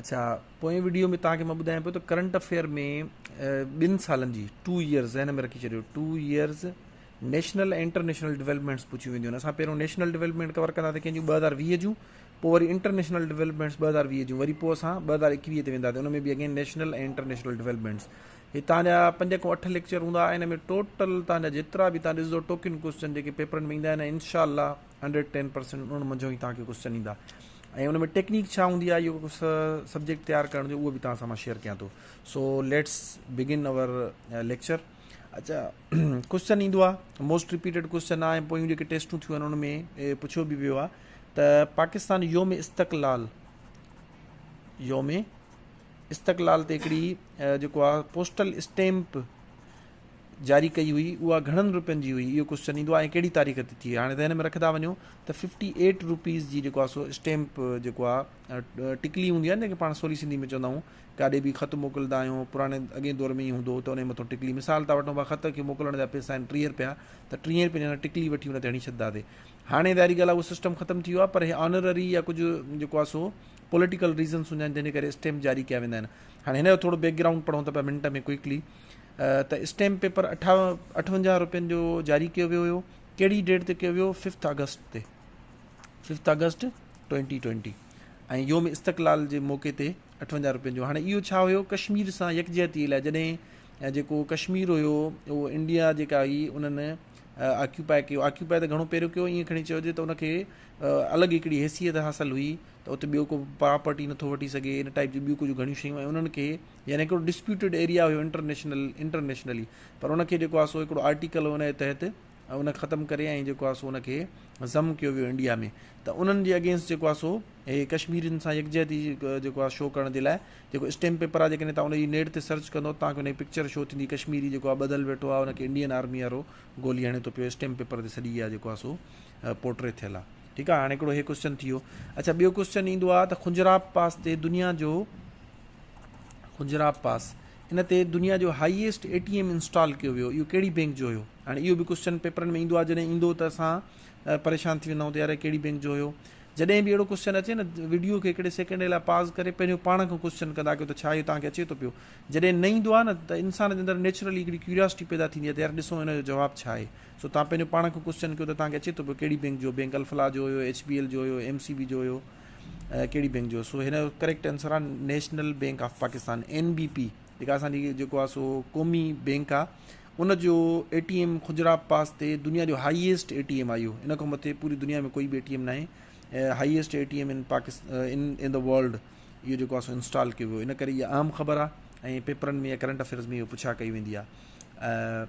اڇا پوئين وڊيو ۾ توهان کي مان ٻڌايان پيو ته ڪرنٽ افيئر ۾ ٻن سالن جي ٽو ايئرز ذهن ۾ رکي ڇڏيو two years national ۽ international developments پڇيون وينديون آهن اسان پهريون نيشنل ڊولپمينٽ ڪور ڪنداسين ڪنهن جون 2020 جون پوء وري انٽرنيشنل ڊولپمينٽس 2020 جون وري پوء اسان 2021 تي وينداسين ان ۾ به اگين نيشنل ۽ انٽرنيشنل ڊولپمينٽس هي تان جا پنج کان اٺ ليڪچر هوندا ان ۾ ٽوٽل تان جا جيترا به تان ڏسندو ٽوڪن ڪوشچن جيڪي پيپرن ۾ ايندا آهن انشاء الله 110% انهن منجهون ئي توهان کي ڪوشچن ايندا ۽ ان ۾ ٽيڪنيڪ ڇا هوندي آهي اهو سبجيڪٽ تيار ڪرڻ جو اهو به توهان سان مان شيئر ڪيان ٿو so let's begin our lecture اچا ڪوشچن ايندو آهي موسٽ رپيٽيڊ ڪوشچن آهي ۽ پويون جيڪي ٽيسٽون ٿيون آهن ان ۾ پڇيو به ويو آهي ته پاڪستان يوم استقلال يوم استقلال تي هڪڙي جيڪو آهي پوسٽل اسٽيمپ جاري ڪئي هئي اها گهڻن روپين جي هئي اهو ڪوشچن ايندو آهي ۽ ڪهڙي تاريخ تي ٿي هاڻي ذهن ۾ رکندا وڃو ته ففٽي ايٽ روپيز جي جيڪو آهي سو اسٽيمپ جيڪو آهي ٽڪلي هوندي آهي نه جنهن کي پاڻ سولي سنڌي ۾ چوندا آهيون ڪاڏي به خط موڪلدا آهيون پراڻي اڳئين دور ۾ ائين هوندو هو ته ان جي مٿو ٽڪلي مثال ٿا وٺون خط کي موڪلڻ جا پئسا آهن 30 روپيا ته 30 روپين جي ٽڪلي وٺي ان تي هڻي ڇڏنداسي هاڻي ظاهري ڳالهه آهي اهو سسٽم ختم ٿي ويو آهي پر هي آنرري يا ڪجهه جيڪو آهي سو پوليٽيڪل ريزنس هوندا آهن جنهن جي ڪري اسٽيمپ جاري ڪيا ويندا آهن هاڻي هن جو ٿورو بيڪ گرائونڊ پڙهون ٿا پيا منٽ ۾ ڪوئڪلي ته اسٽيمپ پيپر 58 روپين جو جاري ڪيو ويو هيو ڪهڙي ڊيٽ تي ڪيو ويو ففٿ آگسٽ تي ففٿ آگسٽ 2020 ۽ يوم استقلال جي موقعي تي 58 روپين جو هاڻي اهو ڇا هيو ڪشمير سان يڪجهتي لاء جڏهن جيڪو ڪشمير هيو اهو انڊيا جيڪا هئي انهن آڪيوپائي ڪيو آڪيوپائي ته گهڻو پهريون ڪيو ائين کڻي چئجي ته ان کي الڳ هڪڙي حيثيت حاصل هئي ته اتي ٻيو ڪو پراپرٽي نٿو وٺي سگهي ان ٽائپ جون ٻيون ڪجهه گهڻيون شيون ۽ انهن کي يعني هڪڙو ڊسپيوٽيڊ ايريا هيو انٽرنيشنل انٽرنيشنلي پر ان کي جيڪو آهي سو هڪڙو آرٽيڪل ان جي تحت ان ختم ڪري ۽ جيڪو آهي سو ان کي ضم ڪيو ويو انڊيا ۾ ته انهن جي اگينسٽ جيڪو آهي سو هي ڪشميرين سان يڪجهتي جيڪو آهي شو ڪرڻ جي لاء جيڪو اسٽيمپ پيپر آهي جيڪڏهن توهان ان جي نيٽ تي سرچ ڪندو توهان کي ان جي پڪچر شو ٿيندي ڪشميري جيڪو آهي ٻڌل ويٺو آهي ان کي انڊين آرمي وارو گولي هڻي ٿو پيو اسٽيمپ پيپر تي سڄي اها جيڪو آهي سو پورٽري ٿيل آهي ٺيڪ آهي هاڻي هڪڙو هي ڪوشچن ٿي ويو اڇا ٻيو ڪوشچن ايندو آهي ته خنجراب پاس تي دنيا جو خنجراب پاس ان تي دنيا جو highest A T M install ڪيو ويو اهو ڪهڙي بينڪ جو هيو هاڻي اهو به ڪوشچن پيپرن ۾ ايندو آهي جڏهن ايندو ته اسان پريشان ٿي ويندا آهيون ته يار ڪهڙي بينڪ جو هيو جڏهن به اهڙو ڪوشچن اچي نه وڊيو کي هڪڙي سيڪنڊ لاء پاز ڪري پنهنجو پاڻ کان ڪوشچن ڪندا ڪيو ته ڇا اهو توهان کي اچي ٿو پيو جڏهن نه ايندو آهي نه ته انسان جي اندر نيچرلي هڪڙي ڪيورياسٽي پيدا ٿيندي آهي ته يار ڏسو هن جو جواب ڇا آهي سو توهان پنهنجو پاڻ کان ڪوشچن ڪيو ته توهان کي اچي ٿو پيو ڪهڙي بينڪ جو بينڪ الفلاح جو هيو ايڇ بي ايل جو هيو ايم سي بي جو هيو ڪهڙي بينڪ جو سو هن جو ڪريڪٽ آنسر آهي national bank of Pakistan N B P جيڪا اسان جي جيڪو آهي سو قومي بينڪ آهي ان جو اي ٽي ايم خجراب پاس تي دنيا جو هائيسٽ اي ٽي ايم آيو ان کان مٿي پوري دنيا ۾ ڪوئي به اي ٽي ايم ناهي highest A T M in Pakistan in the world اهو جيڪو آهي سو انسٽال ڪيو ويو ان ڪري اها اهم خبر آهي ۽ پيپرن ۾ يا ڪرنٽ افيئرز ۾ اهو پڇا ڪئي ويندي آهي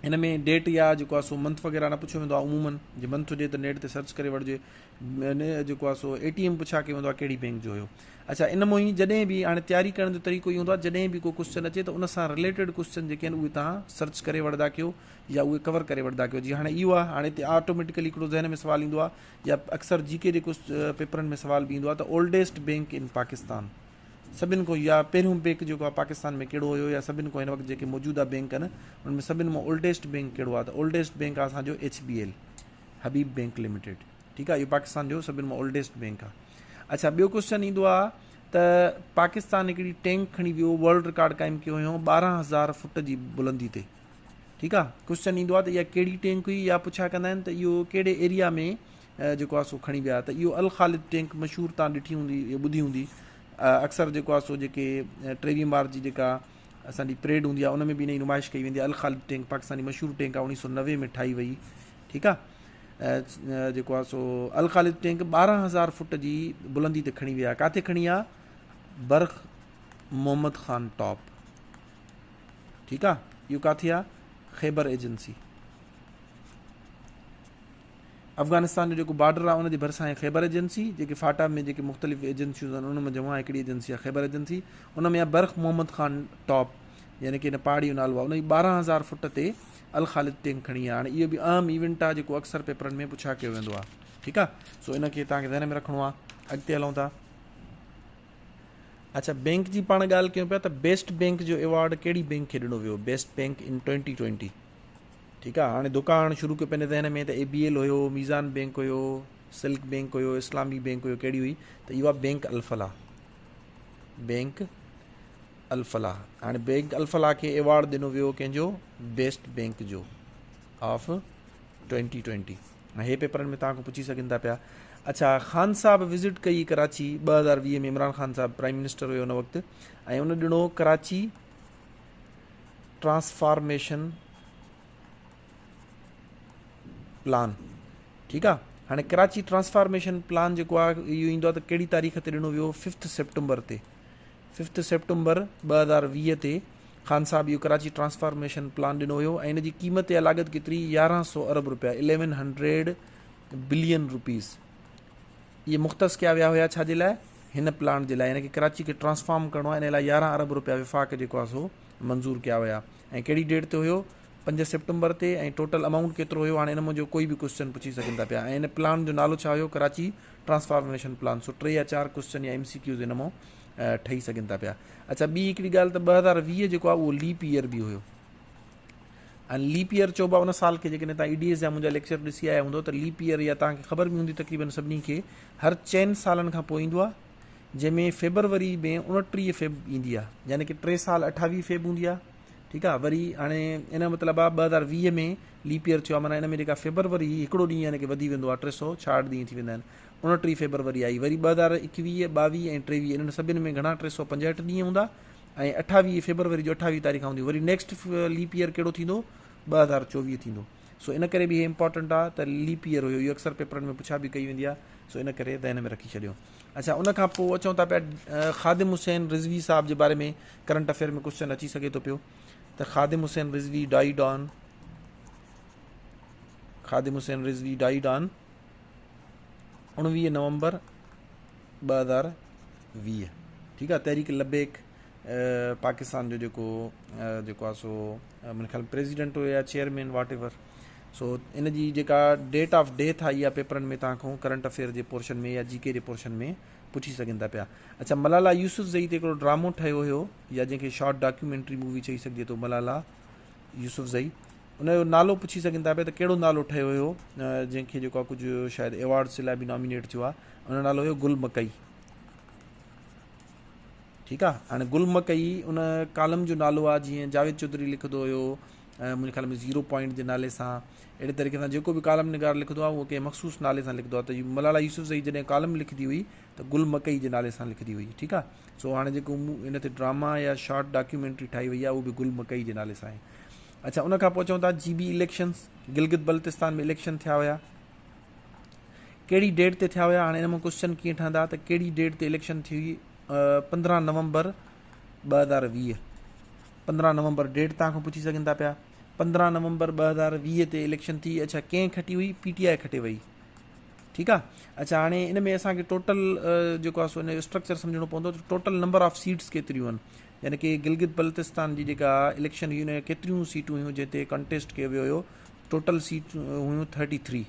ان ۾ ڊيٽ يا جيڪو آهي سو منٿ وغيره نه پڇيو ويندو آهي عمومن جي منٿ هجي ته نيٽ تي سرچ ڪري وٺجي جيڪو آهي سو اي ٽي ايم پڇا ڪيو ويندو آهي ڪهڙي بينڪ جو هيو اڇا ان مون ئي جڏهن به هاڻي تياري ڪرڻ جو طريقو اهو هوندو آهي جڏهن به ڪو ڪوشچن اچي ته ان سان رليٽيڊ ڪوشچن جيڪي آهن اهي توهان سرچ ڪري وٺندا ڪيو يا اهي ڪور ڪري وٺندا ڪيو جي هاڻي اهو آهي هاڻي هتي آٽوميٽيڪلي هڪڙو ذهن ۾ سوال ايندو آهي يا اڪثر جي ڪي جي پيپرن ۾ سوال به ايندو آهي ته اولڊيسٽ بينڪ ان پاڪستان سڀن کان يا پهريون بينڪ جيڪو آهي پاڪستان ۾ ڪهڙو هيو يا سڀن کان هن وقت جيڪي موجوده بينڪ آهن انهن ۾ سڀن مان اولڊيسٽ بينڪ ڪهڙو آهي ته اولڊيسٽ بينڪ آهي اسان جو H B L Habib bank limited ٺيڪ آهي اهو پاڪستان جو سڀن مان اولڊيسٽ بينڪ آهي اڇا ٻيو ڪوشچن ايندو آهي ته پاڪستان هڪڙي ٽينڪ کڻي ويو ورلڊ رڪارڊ قائم ڪيو هيو 12000 فٽ جي بلندي تي ٺيڪ آهي ڪوشچن ايندو آهي ته اها ڪهڙي ٽينڪ هئي يا پڇا ڪندا آهن ته اهو ڪهڙي ايريا ۾ جيڪو آهي سو کڻي ويا ته اهو الخالد ٽينڪ مشهور تان ڏٺي هوندي يا ٻڌي هوندي اڪثر جيڪو آهي سو جيڪي 23 مارچ جي جيڪا اسان جي پريڊ هوندي آهي ان ۾ به ان جي نمائش ڪئي ويندي آهي الخالد ٽينڪ پاڪستاني مشهور ٽينڪ آهي 1990 ۾ ٺاهي وئي ٺيڪ آهي جيڪو آهي سو الخالد ٽينڪ 12000 فٽ جي بلندي تي کڻي ويا ڪاٿي کڻي آ برخ محمد خان ٽاپ ٺيڪ آهي اهو ڪاٿي آ خيبر ايجنسي افغانستان جو جيڪو بارڊر آهي ان جي ڀرسان آهي خيبر ايجنسي جيڪي فاٽا ۾ جيڪي مختلف ايجنسيون آهن ان منجهان هڪڙي ايجنسي آهي خيبر ايجنسي ان ۾ آهي برخ محمد خان ٽاپ يعني ڪي ان پهاڙي جو نالو آهي ان جي 12000 فٽ تي الخالد ٽينڪ کڻي آهي هاڻي اهو به اهم ايونٽ آهي جيڪو اڪثر پيپرن ۾ پڇا ڪيو ويندو آهي ٺيڪ آهي سو ان کي توهان کي ذهن ۾ رکڻو آهي اڳتي هلون ٿا اچھا بينڪ جي پاڻ ڳالهه ڪيون پيا ته بيسٽ بينڪ جو ايوارڊ ڪهڙي بينڪ کي ڏنو ويو بيسٽ بينڪ ان 2020 ٺيڪ آ هاڻي ڌڪا هڻڻ شروع ڪيو پنهنجي ذهن ۾ ته اي بي ايل هيو ميزان بينڪ هيو سلڪ بينڪ هيو اسلامي بينڪ هيو ڪهڙي هئي ته اهو آ بينڪ الفلاح بينڪ الفلاح. هاڻي بينڪ الفلاح کي ايوارڊ ڏنو ويو ڪنهن جو؟ بيسٽ بينڪ جو آف 2020. هي پيپرن ۾ توهان کان پڇي سگهن ٿا پيا. اڇا خان صاحب وزٽ ڪئي ڪراچي 2020 ۾ عمران خان صاحب پرائم منسٽر هيو ان وقت ۽ ان ڏنو ڪراچي ٽرانسفارميشن پلان. ٺيڪ آ هاڻي ڪراچي ٽرانسفارميشن پلان جيڪو آ اهو ايندو آ ته ڪهڙي تاريخ تي ڏنو ويو؟ ففٿ سيپٽمبر تي. ففٿ سيپٽمبر 2020 تي خان صاحب اهو ڪراچي ٽرانسفارميشن پلان ڏنو هيو ۽ ان جي قيمت يا لاڳت ڪيتري؟ 1100 ارب روپيا، 1100 بلين روپيز. اهي مختص ڪيا ويا هيا ڇا جي لاء؟ هن پلان جي لاء، يعني ڪي ڪراچي کي ٽرانسفارم ڪرڻو آهي ان لاء 11 ارب روپيا وفاق جيڪو آهي سو منظور ڪيا ويا. ۽ ڪهڙي ڊيٽ تي هيو؟ 5 سيپٽمبر تي. ۽ ٽوٽل امائونٽ ڪيترو هيو؟ هاڻي ان منهنجو ڪوئي به ڪوسچن پڇي سگهن ٿا پيا. ۽ ان پلان جو نالو ڇا هيو؟ Karachi transformation plan. سو 3 يا 4 ڪوسچن يا ايم سي ڪيوز ان مان ٺهي سگهن ٿا پيا. اڇا ٻي هڪڙي ڳالهه ته 2020 جيڪو آهي اهو ليپ ايئر به هيو. ۽ ليپ ايئر چئبو آهي ان سال کي جيڪڏهن توهان اي ڊي ايس جا منهنجا ليڪچر ڏسي آيا هوندو ته ليپ ايئر يا توهان کي خبر به هوندي تقريبن سڀني کي هر 4 سالن کان پوء ايندو آهي جنهن ۾ فيبروري ۾ 29 فيب ايندي آهي يعني ڪي 3 سال 28 فيب هوندي آهي. ٺيڪ آهي وري هاڻي ان جو مطلب آهي 2020 ۾ ليپ ايئر ٿيو آهي معنيٰ ان ۾ جيڪا فيبروري هئي هڪڙو ڏينهن يعني ڪي وڌي ويندو آهي 366 ڏينهن ٿي ويندا آهن 29 فيبروري آئي وري 2021 22 ۽ 23 انهن سڀني ۾ گهڻا 365 ڏينهن هوندا ۽ 28 فيبروري جو 28 تاريخ هوندي وري نيڪسٽ ليپ ايئر ڪهڙو ٿيندو 2024 ٿيندو. سو ان ڪري به هي امپارٽنٽ آهي ته ليپ ايئر هيو اهو اڪثر پيپرن ۾ پڇا به ڪئي ويندي آهي سو ان ڪري ذهن ۾ رکي ڇڏيو. اڇا ان کان پوء اچون ٿا پيا خادم حسين رضوي صاحب جي باري ۾ ڪرنٽ افيئر ۾ ڪوسچن اچي سگهي ٿو پيو ته خادم حسين رضوي ڊائيڊ آن خادم حسين رضوي ڊائيڊ آن 19 نومبر 2020. ٺيڪ آ تحريڪ لبيڪ پاڪستان جو جيڪو جيڪو آ سو منهنجي خيال پريزيڊنٽ هو يا چيئرمين واٽ ايور سو ان جي جيڪا ڊيٽ آف ڊيٿ آئي آ پيپرن ۾ توهان کان ڪرنٽ افيئر جي پورشن ۾ يا جي ڪي جي پورشن ۾ پڇي سگهن ٿا پيا. اڇا ملالا يوسف زئي تي هڪڙو ڊرامو ٺهيو هيو يا جنهن کي شارٽ ڊاڪيومينٽري مووي چئي سگهجي ٿو ملالا يوسف زئي ان جو نالو پڇي سگهن ٿا پيا ته ڪهڙو نالو ٺهيو هيو جنهن کي جيڪو ڪجهه شايد ايوارڊس جي لاء به نامينيٽ ٿيو آ ان جو نالو هيو گل مڪئي. ٺيڪ آ هاڻي گل مڪئي ان ڪالم جو نالو آ جيئن جاويد چوڌري لکندو هيو منهنجي خيال ۾ زيرو پوائنٽ جي نالي سان اهڙي طريقي سان جيڪو به ڪالم نگار لکندو آ اهو ڪنهن مخصوص نالي سان لکندو آ ته ملالا يوسف زئي جڏهن ڪالم لکندي هئي ته گل مڪئي جي نالي سان لکندي هئي. ٺيڪ آ سو هاڻي جيڪو ان تي ڊراما يا شارٽ ڊاڪيومينٽري ٺاهي وئي آ اهو به گل مڪئي جي نالي سان آهي. اڇا ان کان پوء چون ٿا جي بي اليڪشنز گلگت بلتستان ۾ اليڪشن ٿيا هيا ڪهڙي ڊيٽ تي ٿيا هيا هاڻي ان مان ڪوشچن ڪيئن ٺهندا ته ڪهڙي ڊيٽ تي اليڪشن ٿي هئي 15 نومبر 2020 15 نومبر ڊيٽ توهان کان پڇي سگهن ٿا پيا 15 نومبر 2020 تي اليڪشن ٿي. اڇا ڪنهن کٽي هئي؟ پي ٽي آء کٽي وئي. ٺيڪ آ اڇا هاڻي ان ۾ اسان کي ٽوٽل جيڪو آ سو ان جو اسٽرڪچر سمجهڻو پوندو ته ٽوٽل نمبر آف سيٽس ڪيتريون آهن يعني ڪي گلگت بلتستان جي جيڪا اليڪشن هئي ان ڪيتريون سيٽون هيون جنهن تي ڪنٽيسٽ ڪيو ويو هيو ٽوٽل سيٽون هيون 33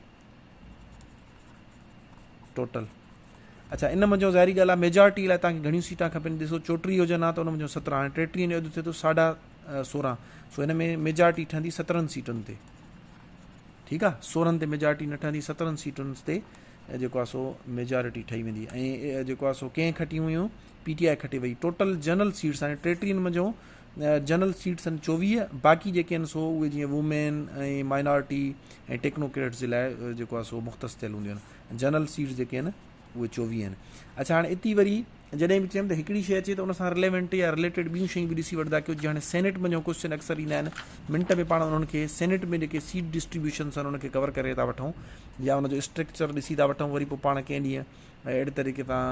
ٽوٽل. اڇا ان منجهون ظاهري ڳالهه آهي ميجارٽي لاء توهان کي گهڻيون سيٽان کپن ڏسو 34 هجن ها ته ان منجهون 17 هاڻي 33 جو اڌ ٿئي ٿو 16.5 سو هن ۾ ميجارٽي ٺهندي 17 سيٽن تي. ٺيڪ آهي 16 تي ميجارٽي نه ٺهندي 17 سيٽن تي جيڪو آهي سو ميجارٽي ٺهي ويندي ۽ جيڪو آهي سو ڪنهن کٽيون هيون؟ پي ٽي آء کٽي وئي. ٽوٽل جنرل سيٽس هاڻي 33 منجهون جنرل سيٽس آهن 24 باقي جيڪي آهن سو اهي جيئن وومين ۽ مائنارٽي ۽ ٽيڪنوڪريٽس جي لاء جيڪو آهي سو مختص ٿيل هونديون آهن. جنرل سيٽس جيڪي آهن اهي 24 آهن. اڇا هاڻي اتي وري جڏهن به چيم ته هڪڙي شيء اچي ته ان سان رليونٽ يا رليٽيڊ ٻيون شيون به ڏسي وٺندا ڪيو جيئن هاڻي سينيٽ منجهون ڪوشچن اڪثر ايندا آهن منٽ ۾ پاڻ انهن کي سينيٽ ۾ جيڪي سيٽ ڊسٽريبيوشنس آهن ان کي ڪور ڪري ٿا وٺون يا ان جو اسٽرڪچر ڏسي ٿا وٺون وري پوء پاڻ ڪنهن ڏينهن اهڙي طريقي سان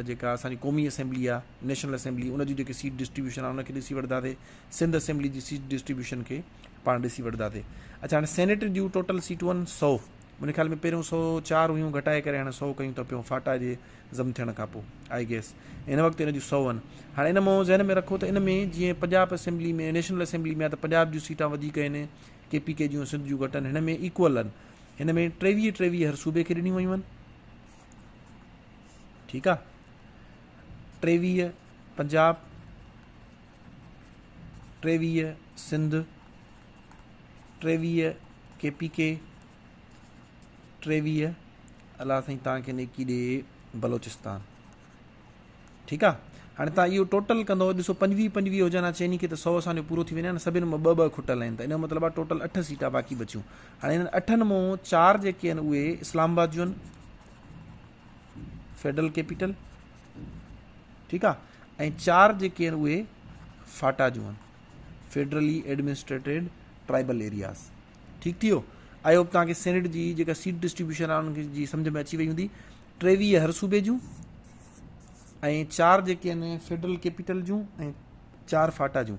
جيڪا اسان جي قومي اسيمبلي آهي نيشنل اسيمبلي ان جي جيڪي سيٽ ڊسٽريبيوشن آهي ان کي ڏسي وٺنداسي سنڌ اسيمبلي جي سيٽ ڊسٽريبيوشن کي پاڻ ڏسي وٺنداسي. اڇا هاڻي سينيٽ جون ٽوٽل سيٽون آهن 100 منهنجي خيال ۾ پهريون 104 هيون گهٽائي ڪري هاڻي 100 ڪيون ٿا پيون فاٽا جي ضم ٿيڻ کان پوء I guess هن وقت ان جون 100 آهن. هاڻي ان مان ذهن ۾ رکو ته ان ۾ جيئن پنجاب اسيمبلي ۾ نيشنل اسيمبلي ۾ آهي ته پنجاب جون سيٽان وڌيڪ آهن ڪي پي ڪي جون سنڌ جون گهٽ آهن هن ۾ ايڪول آهن هن ۾ 23 23 هر صوبي کي ڏنيون ويون آهن. ٺيڪ آ 23 پنجاب 23 سنڌ 23 ڪي پي ڪي 23 الله سائين توهان کي نيڪي ڏي بلوچستان. ٺيڪ آ هاڻي توهان اهو ٽوٽل ڪندو ڏسو 25 25 هجن ها چئني کي ته 100 اسان جو پورو ٿي وڃي ها نه سڀني مان ٻه ٻه کٽل آهن ته ان جو مطلب آهي ٽوٽل اٺ سيٽا باقي بچيون. هاڻي انهن اٺن مون چار جيڪي آهن اهي اسلام آباد جون آهن فيڊرل ڪيپيٽل ٺيڪ آهي ۽ چار جيڪي آهن اهي فاٽا جون آهن فيڊرلي ايڊمنسٽريٽيڊ ٽرائبل ايرياز ٺيڪ ٿي ويو. I hope توهان کي سينيٽ جي جيڪا سيٽ ڊسٽريبيوشن آهي ان کي جي سمجھ ۾ اچي وئي هوندي. 23 هر صوبي جون ۽ چار جيڪي آهن فيڊرل ڪيپيٽل جون ۽ چار فاٽا جون.